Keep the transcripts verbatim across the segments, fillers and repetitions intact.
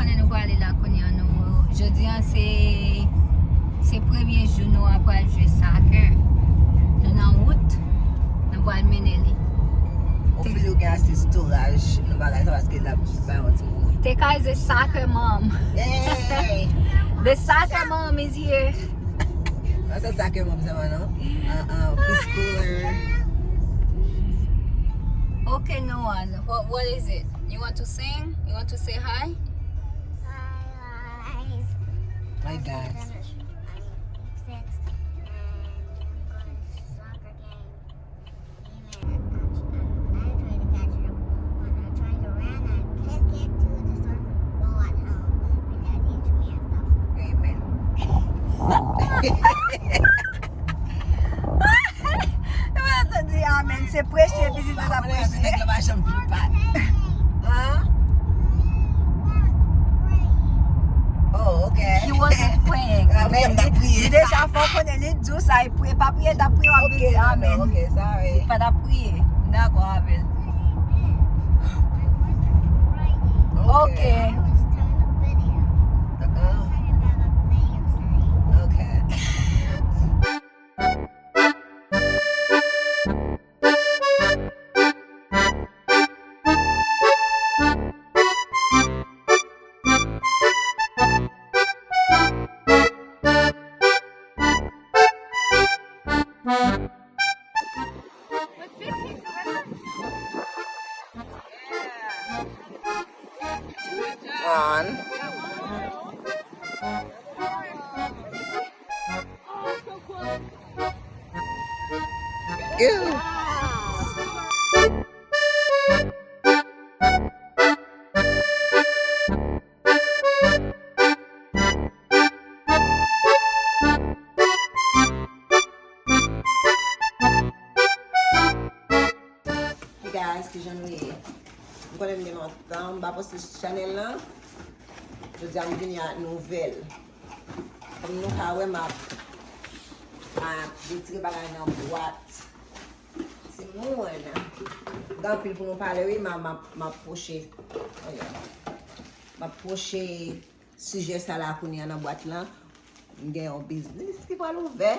Nou prale la kounye a, nou, jodi a se, se premye jou nou a pral jwe soccer. Nou nan wout, nou pral mennen li. Ou feel ou gen ase storage nan bagay sa paske l ap bay yon ti moman. Tekay is a soccer mom. Hey! The soccer mom is here. Nan se soccer mom sèlman non. Uh, uh, preschooler. Okay, Noah, what, what is it? You want to sing? You want to say hi? Hi, guys. Hi, guys. Amen. Mwen te di amen, se preche, vizit la preche. Nèg yo pa janm vin pa. Hein? Oh, ok. He wasn't praying. Ah, men m t ap priye. Li deja fè w konnen, li di w sa, li priye, pa priye, t ap priye, w ap vin di amen. Ok, sorry. Li pa t ap priye. M dakò avè l. Ok. Ok. On. Ew. Hey guys, kijan nou ye? M konnen m gen lontan m pa poste sou chanèl lan. Jodi a m vini ak nouvèl. Kòm nou ka wè, m ap, m ap retire bagay nan bwat. Timoun, gen anpil pou nou pale wi, m ap, m ap, m ap pwoche. Oh, yeah. M ap pwoche sijè sa la kounye a nan bwat lan. M gen yon biznis ki pral ouvè.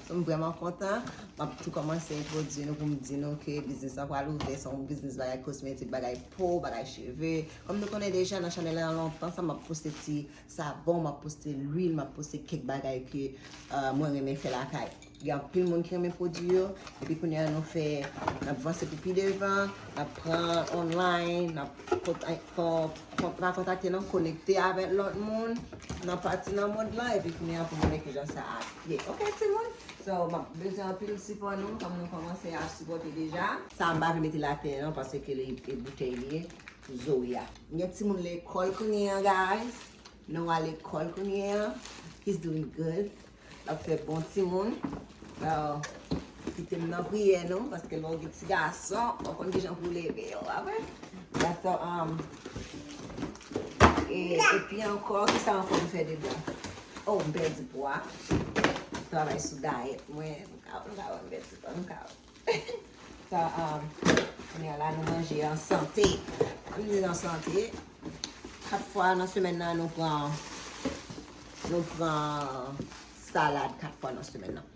So, m vrèman kontan. M ap tou kòmanse entwodui nou pou m di nou ke biznis lan pral ouvè. Se yon biznis bagay kosmetik, bagay po, bagay cheve. Kòm nou konnen deja nan chanèl la lontan sa, m ap poste ti savon, m ap poste lwil, m ap poste kèk bagay ke, euh, mwen renmen fè lakay. Gen anpil moun ki renmen pwodui yo. Epi kounye a nou fè, n ap vanse pou pi devan, n ap pran online, n ap kont-, kon-, kon-, pa kontakte non, konekte avèk lòt moun nan pati nan mond lan, epi kounye a pou m wè kijan sa ap ye. Ok, timoun? So, m ap bezwen anpil sipò nou, kòm nou kòmanse ap sipòte deja. Sa a m pa vle mete l atè non, paske li, e boutèy li ye, pou Zoe a. M gen timoun lekòl kounye a, guys. Noah lekòl kounye a. He's doing good. L ap fè bon timoun. Euh, kite m nan priyè nou, paske lè w gen ti gason, w konn kijan pou w leve yo, w pa vre? Gason, um, e, epi ankò, kisa ankò m fè dedan? Oh, m pèdi pwa. Travay sou dayèt mwen, nou ka, nou ka wè m pèdi pwa, nou ka wè. Sa, um, kounye a la, nou manje an sante. Ann manje an sante. Kat fwa nan semèn nan, nou pran, nou pran salad kat fwa nan semèn nan.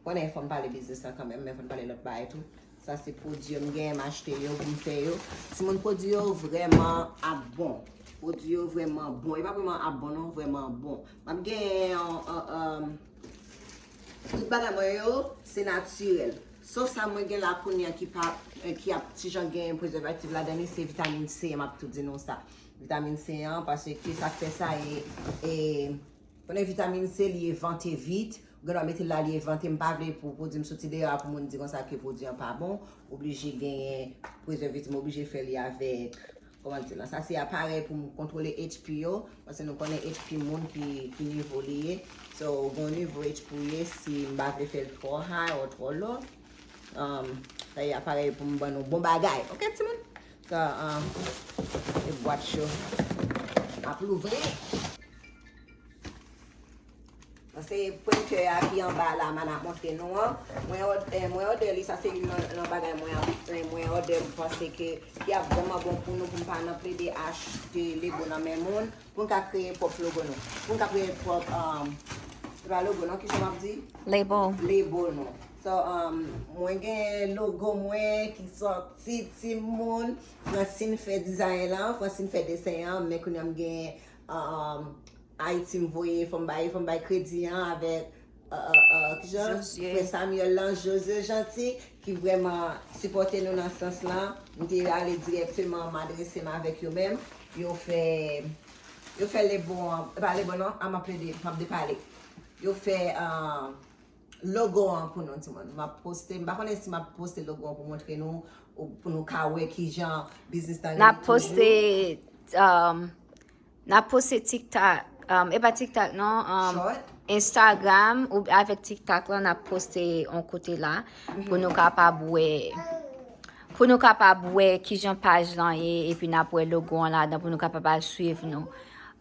Konnen fò m pale biznis lan kanmenm, men fò m pale lòt bagay tou. Sa se pwodui yo m genyen, m achte yo pou m fè yo. Timoun, pwodui yo vrèman ap bon. Pwodui yo vrèman bon. E pa vrèman ap bon non, vrèman bon. M ap genyen yon, yon, yon, tout bagay mwen yo, se natirèl. Sof sa mwen gen la kounye a ki pa, eh, ki ap ti jan gen prezèvatif ladan li, se vitamin C, m ap tou di nou sa. Vitamin C an, paske sa k fè sa e, e, konnen vitamin C, li evante vit. Ou gen dwa mete l la, li evante. M pa vle pou pwodui m soti deyò a pou moun di konsa ke pwodui an pa bon. Oblije genyen prezèvatif, m oblije fè li avèk Kòman di la? Sa se aparèy pou m kontwole H P yo, paske nou konnen H P moun ki, ki nivo li ye. So, gen yon nivo H P ou ye, si m pa vle fè l twò high ou twò low. Um, sa e aparèy pou m ban nou bon bagay. Ok, timoun? Sa, um, e bwat yo. M ap louvri. Se printer a ki anba la, m ap montre nou an. Mwen òd-, eh, mwen òdè li, sa se youn nan, nan bagay mwen ap, eh, mwen òdè, m panse ke li ap vrèman bon pou nou, pou n pa nan plede achte lego nan men moun, pou n ka kreye pwòp logo nou. Pou n ka kreye pwòp, um, se pa logo non, ki jan m ap di? Label. Label nou. So, um, mwen gen logo mwen ki sòti, timoun. Francine fè dizayn lan, Francine fè desen an, men kounye a m gen, um, Ayiti m voye, fò m bay, fò m bay kredi an avèk, uh, uh, uh, kijan? Josué. Frè Samuel lan, Josué Jeanty, ki vrèman sipòte nou nan sans lan. M te ale dirèkteman, m adrese m avèk yo menm. Yo fè, yo fè lebo an, e pa lebo non, a m ap plede, m ap depale. Yo fè, uh, logo an pou nou, timoun. M ap poste, m pa konnen si m ap poste logo an pou montre nou, ou pou nou ka wè kijan biznis lan rele toujou. N ap poste, um, n ap poste TikTok, um, e pa TikTok non, um, Instagram ou avèk TikTok lan, n ap poste yon kote la pou nou kapab wè, pou nou kapab wè kijan paj lan ye, epi n ap wè logo an ladan pou nou kapab al swiv nou.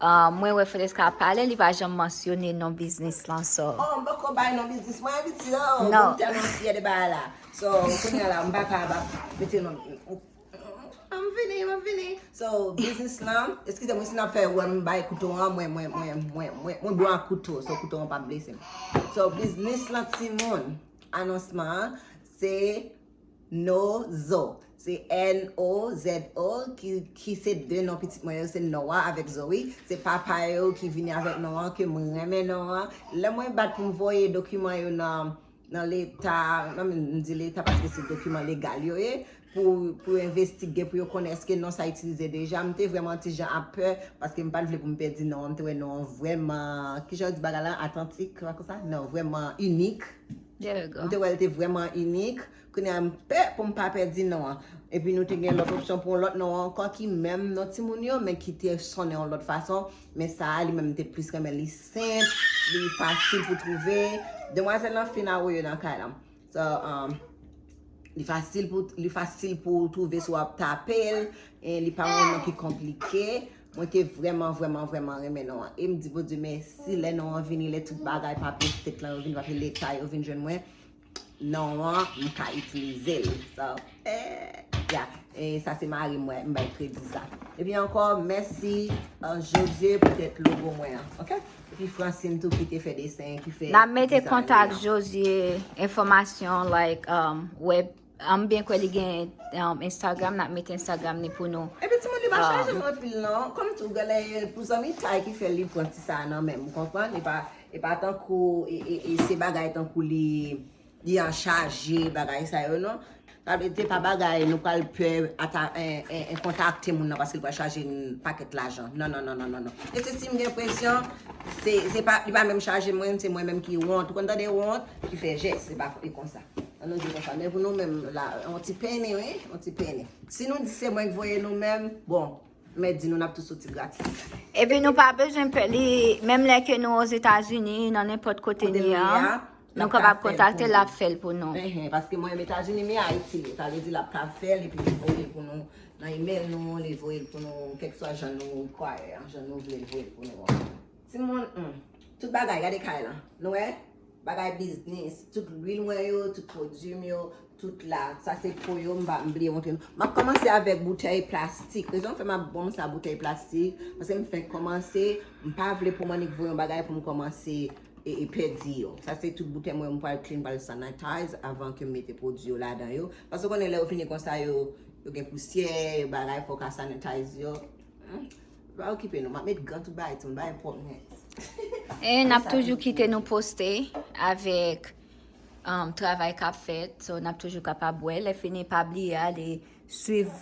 Ah, mwen wè Francesca ap pale, li pa janm mansyone non biznis lan, so. Oh, m poko bay non biznis mwen, Haiti, oh, non. M tèlman fyè de bagay la. So, kounye a la, m pa ka ap mete non. M vini, m vini. So, biznis lan, eskize mwen si n ap fè wè m bay kouto an, mwen, mwen, mwen, mwen, mwen, mwen bwa kouto, so kouto an p ap blese m. So, biznis lan timoun, anonsman an, se Nozo. Se N O Z O, ki, ki se de non pitit mwen yo, se Noah avèk Zoe. Se papa yo ki vini avèk non an, ke mwen renmen non an. Lè mwen bat pou m voye dokiman yo nan, nan leta, nan, m di leta paske se dokiman legal yo ye, pou, pou envestige, pou yo konnen èske non sa itilize deja. M te vrèman ti jan ap pè, paske m pa t vle pou m pèdi non an. M te wè non an vrèman, kijan yo di bagay la, otantik, pa konsa? Non, vrèman inik. There you go. M te wè l te vrèman inik. Kounye a m pè pou m pa pèdi non an. Epi nou te gen lòt opsyon pou yon lòt non ankò ki menm non timoun yo, men ki te sonnen yon lòt fason. Men sa a, li menm m te plis renmen, li senp, li fasil pou twouve. Demwazèl lan fin a woye nan kay la. So, um, li fasil pou, li fasil pou w twouve si w ap tape l, e li pa yon non ki konplike. Mwen te vrèman, vrèman, vrèman renmen non an. E m di Bondye mèsi, lè non an vini, lè tout bagay, papye state lan yo vin, papye leta yo vin jwenn mwen, non an, m ka itilize l. So, eh, ya. E sa se mari mwen, m bay kredi sa. Epi ankò, mèsi, uh, Josué, poutèt logo mwen an, oke? Epi Francine tou ki te fè desen, ki fè dizay la. N ap mete kontak Josué, enfòmasyon, like, um, web, m byen kwè li gen, um, Instagram, n ap mete Instagram ni pou nou. Epi timoun, li pa chaje m anpil non. Kòm tou, genlè pou zanmi tay ki fè l, li pran ti sa nan men m, ou konprann? E pa, e pa tankou, e, e, e se bagay tankou li, li an chaje, bagay sa yo non. Sa vle di, se pa bagay nou pral pè ata-, en, en, en, kontakte moun nan paske l pral chaje n pakèt lajan. Non, non, non, non, non, non. E se si m gen presyon, se, se pa, li pa menm chaje mwen, se mwen menm ki wont. Ou konn tande wont, ki fè jès, se pa, e konsa. An nou di konsa. Men pou nou menm la, yon ti peni, wi, yon ti peni. Si nou di se mwen ki voye nou menm, bon, mèt di nou n ap tou soti gratis. Epi nou pa bezwen pè li, menm lè ke nou Ozetazini, nan nenpòt kote nou ye a, nou kapab kontakte l, l ap fè l pou nou. Enhen, paske mwen menm Etazini, men Ayiti li ye. Sa vle di l ap ka fè l, epi li voye l pou nou, nan email nou, li voye l pou nou, kèlkeswa jan nou require, jan nou vle l voye l pou nou an. Timoun, hmm, tout bagay, gade kay lan. Nou wè? Bagay biznis, tout lwil mwen yo, tout pwodui m yo, tout la. Sa se po yo, m pa, m bliye montre nou. M ap kòmanse avèk boutèy plastik. Rezon fè m ap bon sa boutèy plastik, paske m fenk kòmanse, m pa vle pou m annik voye yon bagay pou m kòmanse e, e pèdi yo. Sa se tout boutèy mwen, m pral clean, pral sanitize avan ke m mete pwodui yo ladan yo. Paske w konnen lè yo fini konsa, yo, yo gen pousyè, yo bagay, fò w ka sanitize yo. Hmm. Pa okipe nou, m ap met gan tout bagay, timoun, bagay pwòp nèt. E n ap toujou kite nou poste avèk, um, travay k ap fèt. So, n ap toujou kapab wè. Lè fini, pa bliye ale swiv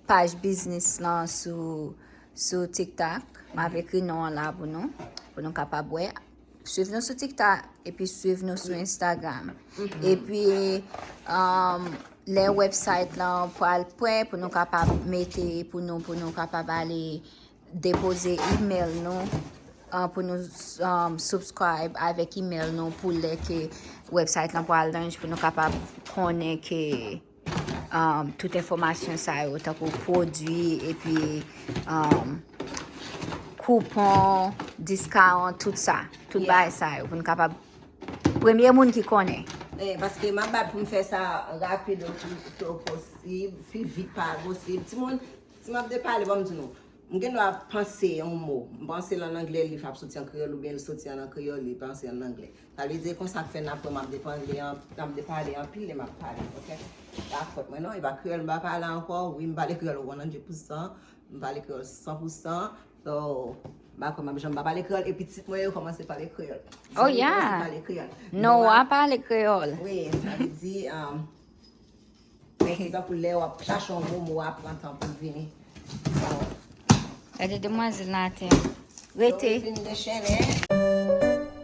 paj biznis lan sou, sou TikTok. M ap ekri non an la pou nou, pou nou kapab wè. Swiv nou sou TikTok, epi swiv nou sou Instagram. Epi, um, lè website lan pral prè pou nou kapab mete pou nou, pou nou kapab ale depoze email nou, uh, pou nou, um, subscribe avèk email nou pou lè ke website lan pral lanse, pou nou kapab konnen ke um, tout enfòmasyon sa yo, tankou pwodui, epi, um, koupon, diskawon, tout sa. Tout bagay sa yo, pou n kapab premye moun ki konnen. Eh, paske m ap bat pou m fè sa rapid oto posib, pi vit pa posib. Timoun, si m ap depale, ban m di nou, m gen dwa panse yon mo. M panse l an anglè, li ap soti an kreyòl, oubyen l soti an kreyòl, li panse an anglè. Sa vle di konsa k fè n ap wè m ap depale an, m ap depale anpil lè m ap pale, oke? Pa fòt mwen non, e pa kreyòl m pa pale ankò, wi m pale kreyòl wan andrèd pousan, m pale kreyòl san pousan, so, m pa kwè m ap janm pa pale kreyòl, e pitit mwen yo kòmanse pale kreyòl. Oh yeah! Pale kreyòl. Noah pale kreyòl. Wi, sa vle di, um, men se tankou lè w ap chache yon gwo mo, w ap pran tan pou l vini. Gade demwazèl nan atè. Rete. Fin dechennen.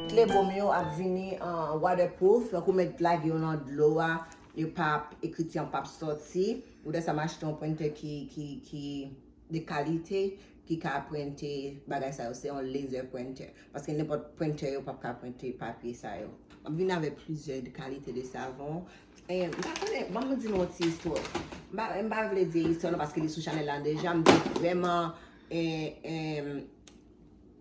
Tout lebòm yo ap vini an waterproof, tankou mèt lage yo nan dlo a, yo p ap, ekriti an p ap sòti. Ou wè sa m achte yon printer ki, ki, ki de kalite, ki ka prente bagay sa yo. Se yon laser printer. Paske nenpòt printer yo p ap ka prente papye sa yo. M ap vin avèk plizyè de kalite de savon. E, m pa konnen, ban m di nou yon ti istwa. M pa, m pa vle di istwa non paske li sou chanèl la deja. M te vrèman, e, e,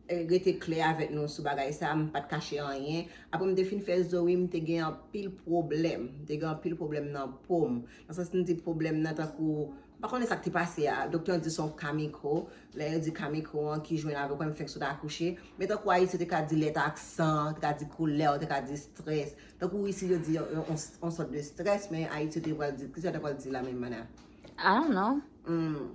e, rete klè avèk nou sou bagay sa, m pa t kache anyen. Apre m te fin fè zo wi, m te gen anpil pwoblèm. M te gen anpil pwoblèm nan po m. Nan sans m di pwoblèm nan tankou, m pa konnen sa k te pase a. Doktè an di se yon kamiko. Lè yo di kamiko an ki jwenn avèk ou, m fenk sot akouche. Men tankou Ayiti, yo te ka di lè t ak san, yo te ka di koulè, yo te ka di strès. Tankou isi, yo di yon, yon, yon sòt de strès, men Ayiti, yo te pral di, kisa yo te pral di la menm, mana? I don't know. Hmm.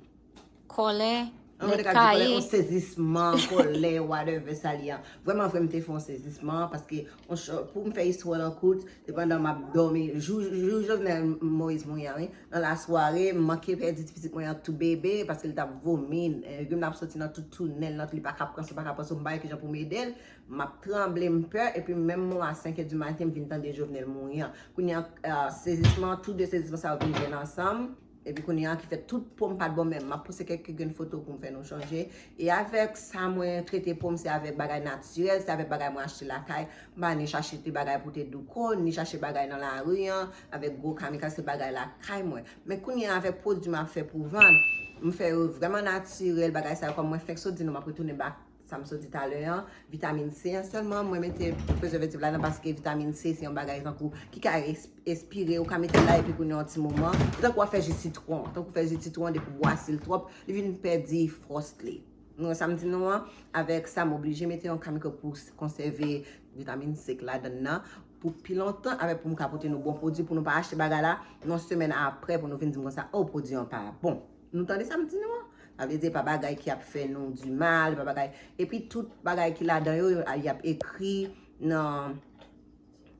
Kòlè, An mwen te nèg ka di kòlè, kaye. Yon sezisman, kòlè, whatever sa li an. Vrèman vre, m te fè yon sezisman, paske yon cho- pou m fè istwa lan kout, se pandan m ap dòmi, jou, jou Jovenel Moïse mouri an, wi, nan lasware, m manke pèdi ti pitit mwen an tou bebe, paske li t ap vomi, e, legim t ap soti nan tout tounèl, nan tout, li pa ka pran san, pa ka pran san, m pa wè kijan pou m ede l, m ap tranble, m pè, epi menm mwen a senk è di maten, m vin tande Jovenel mouri an. Kounye a, e, sezisman, tou de sezisman sa yo vin jwenn ansanm, epi kounye a ki fè tout po m pa t bon menm. M ap poste kèk grenn foto pou m fè nou chonje. E avèk sa mwen trete po m, se avèk bagay natirèl, se avèk bagay mwen achte lakay. M pa ni chache te bagay pou te douko, ni chache bagay nan lari an, avèk gwo kamikal, se bagay lakay mwen. Men kounye a avèk pwodui m ap fè pou vann, m fè yo vrèman natirèl, bagay sa yo kòm mwen fenk sot di nou m ap retounen bak sa m sot di talè an, vitamin C an sèlman, mwen mete prezèvatif ladan paske vitamin C se yon bagay tankou ki ka es- espire, ou ka mete l la epi pou yon ti moman, tankou w ap fè ji sitwon, tankou fè ji sitwon depi w bwase l twòp, li vin pèdi fòs li. Nou wè sa m di nou an, avèk sa m oblije mete yon kamiko pou s- konsève vitamin C k ladan nan pou pi lontan, avèk pou m ka pote nou bon pwodui, pou nou pa achte bagay la yon semèn apre pou nou vin di m konsa, oh, pwodui an pa bon. Nou tande sa m di nou an? Sa vle di pa bagay ki ap fè nou di mal, pa bagay. Epi tout bagay ki ladan yo, y ap ekri nan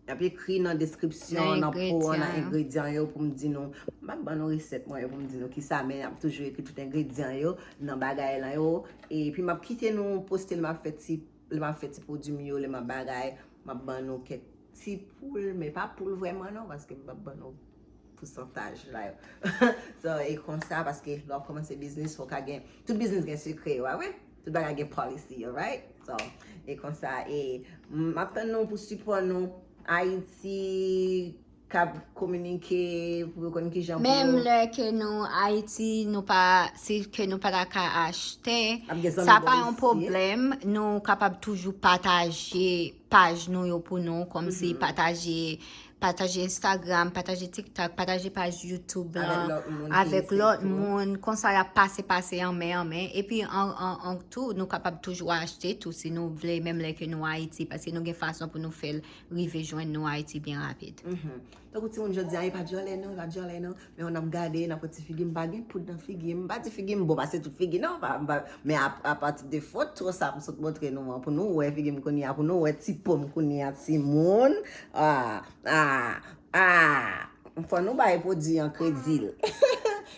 y ap ekri nan deskripsyon, nan po an, nan engredyan yo pou m di nou. M ap ban nou resèt mwen yo pou m di nou kisa, men y ap toujou ekri tout engredyan yo nan bagay lan yo. Epi m ap kite nou poste l, m ap fè ti, lè m ap fè ti pwodui m yo, lè m ap bagay, m ap ban nou kèk ti poul, men pa poul vrèman non, paske m p ap ban nou pousantaj la yo. So, e konsa, paske lè w kòmanse biznis, fò w ka gen, tout biznis gen sekrè yo, a wi? Tout bagay gen policy yo, right? So, e konsa, e m ap tann nou pou sipò nou, Ayiti, k ap kominike, pou yo konn kijan pou Menm yo lè ke nou Ayiti, nou pa, si ke nou pa ta ka achte, Ap gen zanmi sa bò pa yon isi. Pwoblèm, nou kapab toujou pataje paj nou yo pou nou, kòmsi pataje, pataje Instagram, pataje TikTok, pataje paj YouTube Avèk lan, lòt moun ki avèk isi lòt tou. Moun, konsa y ap pase, pase anmen, anmen. Epi an, an, an tou, nou kapab toujou achte tou si nou vle, menm lè ke nou Ayiti, paske nou gen fason pou nou fè l rive jwenn nou Ayiti byen rapid. Mhm. Tankou timoun jodi a, e pa dyòlè non, e pa dyòlè non. Men w ap gade, n ap wè ti figi m, pa gen poud nan figi m. M pa di figi m bon pase tout figi non, pa, pa, men a, apati de foto sa m sot montre nou an, pou nou wè figi m kounye a, pou nou wè ti po m kounye a, timoun. Ah, ah, ah. Fò nou bay pwodui an kredi l.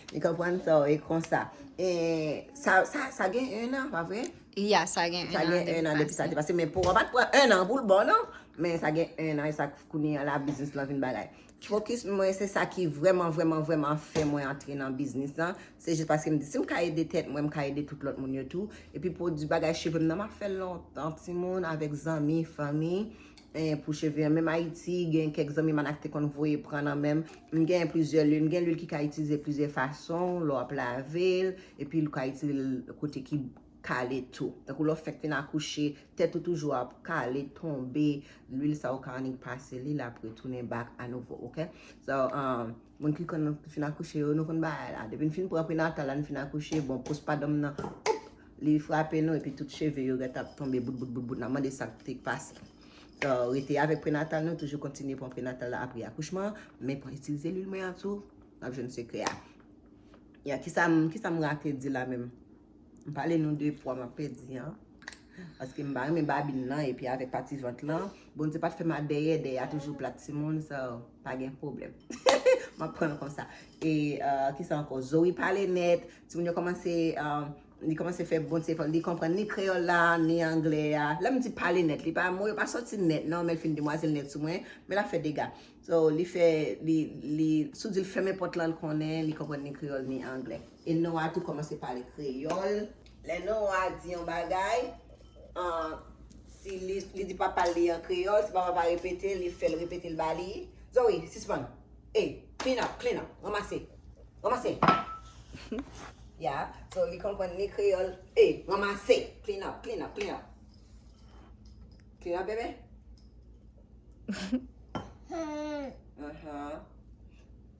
Li konprann sa, e konsa. E sa, sa, sa gen en an, pa vre? Ya, sa gen Sa en gen an depi en an depi sa pase. te pase, men pou w pa t pran en an pou l bon non. Men sa gen en an, e sa kounye a la biznis lan vin bagay. Fokis mwen, se sa ki vrèman, vrèman, vrèman fè mwen antre nan biznis lan. Se jis paske m di, si m ka ede tèt mwen, m ka ede tout lòt moun yo tou. Epi pwodui bagay cheve m nan, m ap fè l lontan, timoun, avèk zanmi, fanmi. eh, pou cheve an. Menm Ayiti, gen kèk zanmi m ki te konn voye pran nan men m. M gen plizyè lwil. M gen lwil ki ka itilize plizyè fason. Lè w ap lave l, epi l ka itilize l kote ki kale tou. Tankou lè w fèk fin akouche, tèt ou toujou ap kale, tonbe, lwil sa ou ka annik pase li, l ap retounen back anouvo, oke? So, um, moun ki konn fin akouche yo, nou konn bagay la. Depi n fin pran prenatal la, n fin akouche, bon, postpartum nan, oup, li frape nou, epi tout cheve yo gentan ap tonbe bout, bout, bout, bout. N ap mande sa k te pase. So, rete avèk prenatal nou, toujou kontinye pran prenatal la apre akouchman, men pran itilize lwil mwen an tou, n ap jwenn sekrè a. Ya, kisa m, kisa m rate di la menm? M pale nou de pwa m ap pèdi an. Paske m pa renmen babin nan, epi avèk pati vant lan. Bondye pa t fè m ak dèyè, dèyè a toujou plat timoun, so pa gen pwoblèm. M ap pran l konsa. E, euh, kisa ankò? Zoe pale nèt. Timoun yo kòmanse, euh, li kòmanse fè bon ti efò. Li konprann ni kreyòl la, ni anglè a. Lè m di pale nèt, li pa, mo yo pa sòti nèt, non, men l fin demwazèl nèt sou mwen, men l ap fè dega. So, li fè, li, li, si w di l fèmen pòt lan, l konnen, li konprann ni kreyòl, ni anglè. E Noah tou kòmanse pale kreyòl. Lè Noah di yon bagay, an, si li, li di papa l li an kreyòl, si papa pa repete, li fè l repete l ba li. Zoe, sispann. Ey, clean up, clean up. Ranmase. Ranmase. Ya, so li konprann ni kreyòl. Ey, ranmase. Clean up, clean up, clean up. Clean up, bebe. Ahan.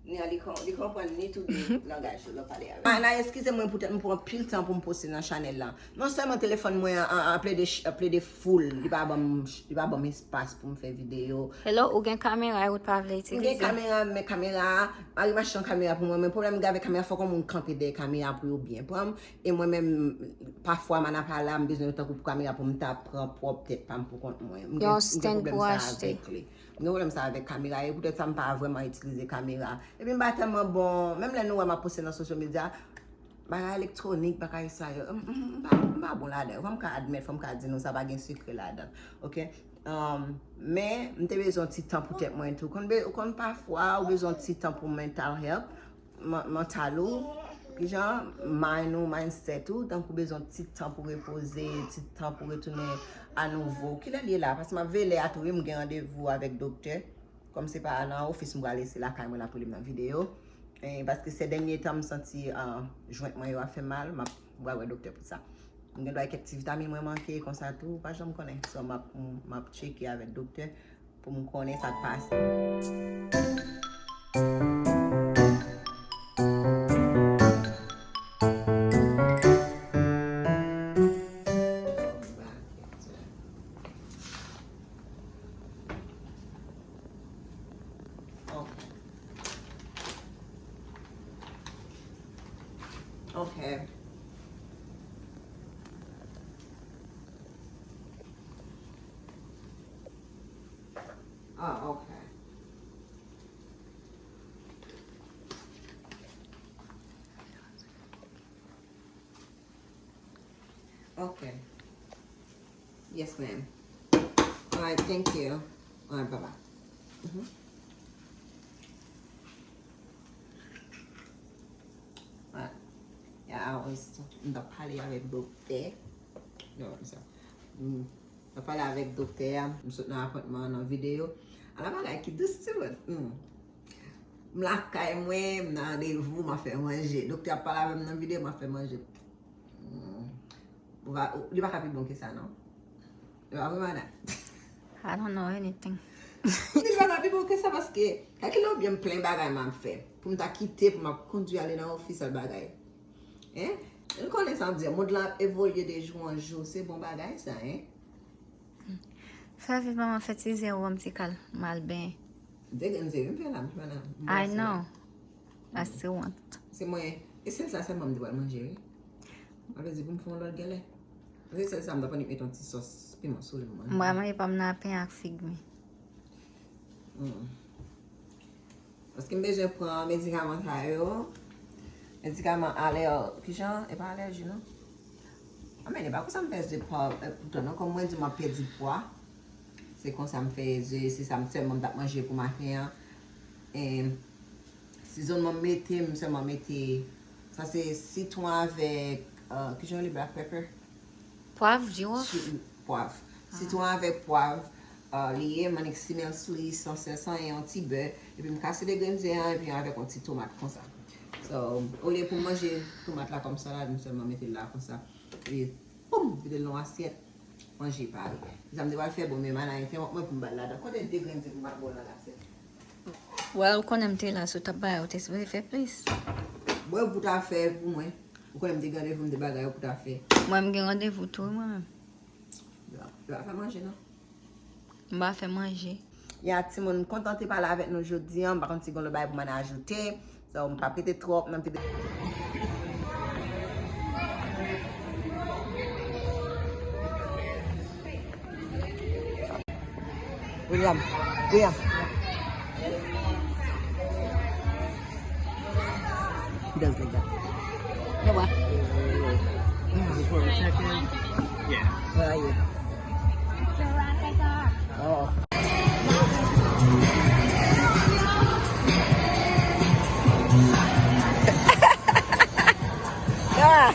Ni a li kon-, li konprann ni tou de langaj yo lè w pale avè l. Ana, eskize mwen poutèt m pran anpil tan pou m poste nan chanèl la. Non sèlman telefòn mwen an, an, an plede ch-, an plede full, li pa ban m, li pa ban m espas pou m fè videyo. Hello, ou gen kamera e ou t pa vle itilize? M gen kamera, men kamera a, mari m achte yon kamera pou mwen, men pwoblèm m gen avèk kamera, fòk yon moun kanpe dèyè kamera pou yo byen pran m. E mwen menm, pafwa, m a nan pa la, m bezwen yo tankou pou kamera pou m ta pran pwòp tèt pa m pou kont mwen. M gen, m gen pwoblèm sa avèk li. M gen pwoblèm sa avèk kamera, e poutèt sa m pa vrèman itilize kamera. Epi m pa tèlman bon, menm lè nou wè m ap poste nan sosyo medya, bagay elektwonik, bagay sa yo, m, m, m pa, m pa bon ladan yo. Fò m ka admèt, fò m ka di nou sa, pa gen sekrè ladan, oke? Um, men, m te bezwen yon ti tan pou tèt mwen tou. Konn be-, ou konn pafwa, ou bezwen yon ti tan pou mental health, man-, mantal ou, kijan, mind ou, mindset ou, tankou bezwen yon ti tan pou repoze, ti tan pou retounen anouvo. Kilè l ye la? Paske m ap veye lè a tou, wi, m gen randevou avèk doktè. Kòm se pa nan ofis m prale, se lakay mwen l ap rele m nan videyo. E, paske sè dènye tan m santi, ah, jwent mwen yo ap fè m mal, m ap, m pral wè doktè pou sa. M gen dwa gen kèk ti vitamin mwen manke, konsa tou, pa janm konnen. So, m ap, m, m ap tcheke avèk doktè pou m konnen sa k pase. Ok. Ok. Ah, ok. Ok. Yes, ma'am. All right, thank you. All right, bye-bye. Mhm. All right. Yeah, I was, m t ap pale avèk doktè. No, I'm sorry. Mm. M t ap pale avèk doktè a. M sot nan apwentman an nan videyo. Ala bagay ki dous, ti moun. Mm. M lakay mwen, m nan randevou, m ap fè manje. Doktè ap pale avè m nan videyo, m ap fè manje. Hmm. Ou va, ou, li pa ka pi bon ke sa, non? Li pa vre, madanm? I don't know anything. Li pa ka pi bon ke sa paske, kalkile oubyen m plen bagay m ap fè. Pou m ta kite, pou m ap kondwi ale nan ofis al bagay. Hein? Nou konnen sa m di, mond lan ap evolye de jou an jou. Se bon bagay sa, hein? Fè viv manman fè ti zen ou an m ti kal mal benyen. De grenn zen wi m fè la, m fè la. I know. That's the one. Se mwen, e sèl sa sèlman m te pral manje wi. Mwen vle di pou m fè yon lòt genlè. Se sèl sa m ta pran li met yon ti sòs piman sou li pou manje. M pral manje pa m nan pen ak fig mi. Mm. Paske m bezwen pran medikaman sa yo. Medikaman alè-, kijan? E pa alèji, non? Anben, e pa konsa m fè ze pa, eh, poutan, non, kòm mwen di m ap pèdi pwa. Se konsa m fè ze, se sa m sèlman m t ap manje pou maten an. E sizonnman m mete, m sèlman mete, sa se sitwon avèk, eh, kijan rele black pepper? Pwav, jiwòf? Si-, pwav. Ah. Sitwon avèk pwav. Ah, li ye, m annik simèl sou li, san sèl, san anyen, yon ti bè. Epi m kase de grenn ze an, epi avèk yon ti tomat konsa. So, olye pou m manje tomat la kòm salad, m sèlman mete l la konsa. Epi, poum, vide l nan asyèt. Manje pare. Sa m te pral fè, bon, men mana entèwonp mwen pou m ba l ladan. Kote de grenn ze pou m ap ba w nan asyèt? Well, ou konnen m te la, si w t ap bay, ou te sipoze fè plis. Bon, ou pou ta fè pou mwen. Ou konnen m te gen randevou, m te bagay, ou pou ta fè. Mwen, m gen randevou tou, mwen menm. Yo, yo ap fè manje, non? M pa fè manje. Ya, timoun, m kontan te pale avèk nou jodi an. M pa konn si gen lòt bagay pou m ann ajoute. So, m p ap rete twòp nan videyo. William, William. He does like that. Hey, what? Before we check in? Yeah. Where are you? Oh. Ah!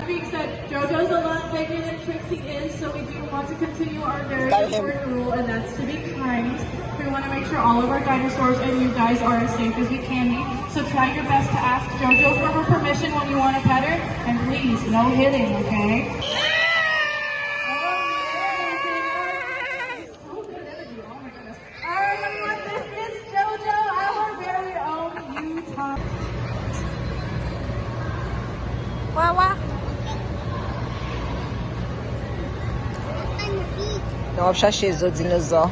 Being said, JoJo's a lot bigger than Trixie is, so we do want to continue our very important rule, and that's to be kind. We want to make sure all of our dinosaurs and you guys are as safe as we can be. So try your best to ask JoJo for her permission when you want to pet her, and please, no hitting, okay? Oh, yeah. Oh, good energy. Oh, my goodness. All right, everyone, this is JoJo, our very own Utah. Wawa. Nou ap chache zo dinozò.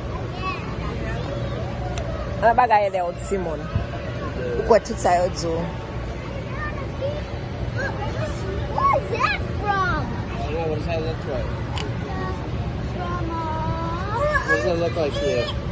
Nan bagay lè yon timoun. Ou kwè tout sa yo di w. Where is that from? I don't know. What does that look like? From, uh, what does it look like to you?